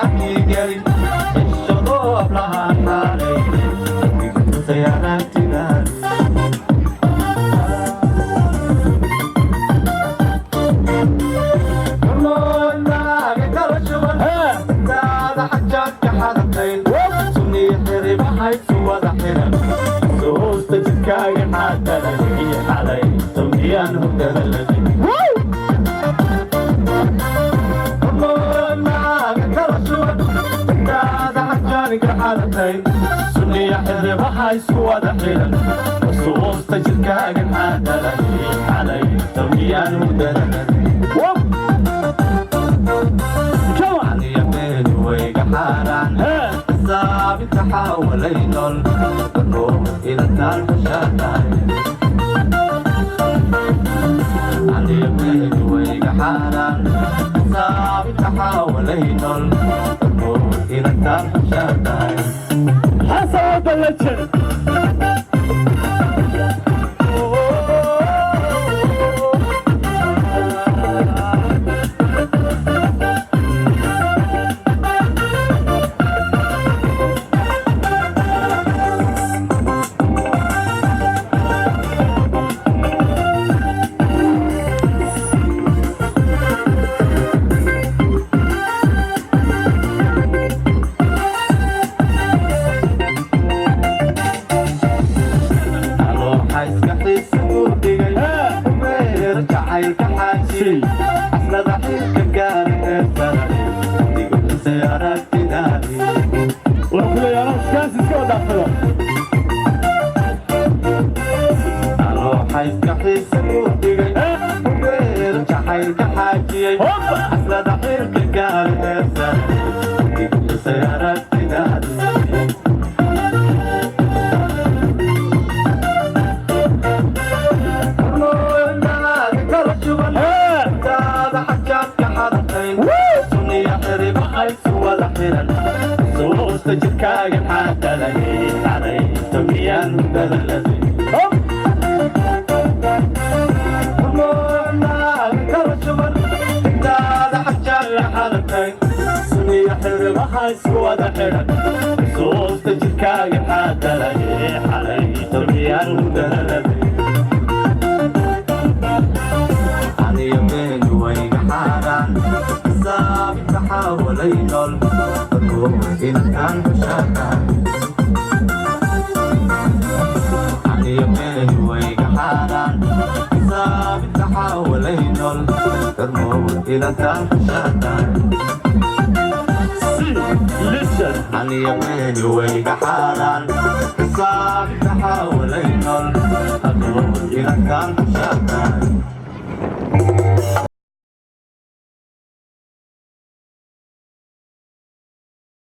Xaakii gelin xishadoo hablahaan xaalay igu xusay aragtidaadi. Hormoonaaga kala shuban intaada xajaadka xadatay, sunniyo xiribahay wada xiran, xusuusta jidkaaga xaadalay xalay tawmiyaan hurdadaladin. Hormoonaaga kala shuban intaada xajaadka xadatay, sunniyo xiribahay wada xiran, xusuusta jidkaaga xaadalay xalay tawmiyaan hurdadaladin. Aniya beenu wayga xaaraan xisaabinta xaawalay nool darnoo inantaan xushaatahay. Aniya beenu wayga xaaraan xisaabinta xaawalay nool darnoo inantaan xushaatahay. Xasan Wada Legend. Alooxa iska xiisa uu dhigay umeer jacaylka xaaji xaslada xilka gaara ee saray igu xusay aragtidaadi. Wuxuu ku leeyahay anoo iskaas iska wadaafado. Alooxa iska xiisa uu dhigay umeer jacaylka xaajiyey xaslada xilka gaara ee saray igu xusay aragtidaadi. Hormoonaaga kala shuban intaada xajaadka xadatay, sunniya xiribahay wada xiran, xusuusta jidkaaga xaadalay xalay tawmiyaan hurdadaladay. Hormoonaaga kala shuban intaada xajaadka xadatay, sunniya xiribahay wada xiran, xusuusta jidkaaga xaadalay xalay tawmiyaan hurdadaladay. Aniya beenu wayga xaaraan xisaabinta xaawalay nool darkoo inantaan xushaatahay. Aniya beenu wayga xaaraan xisaabinta xaawalay nool darmoo inantaan xushaatahay. See, listen. Aniya beenu wayga xaaraan xisaabinta xaawalay nool darmoo inantaan xushaatahay.